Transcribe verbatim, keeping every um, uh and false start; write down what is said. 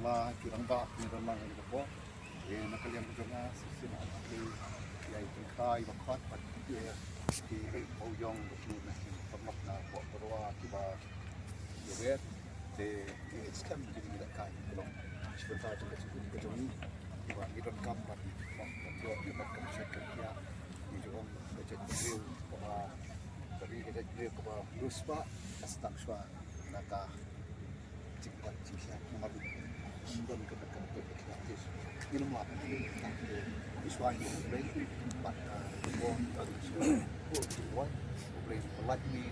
La ki rangbah ki don lang ïa ka bor. Te na ka liang ka jong nga shisien nga ai ïa i Tynkhah i Bakhot bad ki, ki Mawïong ba ki na ki paralok na Pohbarwa kiba ïa wer. Te ngi skhem ki ngi lehkai ki long shi bynta jong ka jingim ka jong ngi. Kiba ngi donkam ban, ban, ban ïoh ïa ka kam shet kam khiah. Ngi ju ong ka jaitbynriew kaba, ka ri ka jaitbynriew kaba riewspah ka sdang shuwa na ka jingbat jingshai namar ngim don ka bynta ka bynta ka jingshai. Ngin ym lah ban ïa ka bynta ka jingshai. Ngi shuwa ïa U Blei bad ka bor ka jingshai. Ko jingwai U Blei ba lait ngi.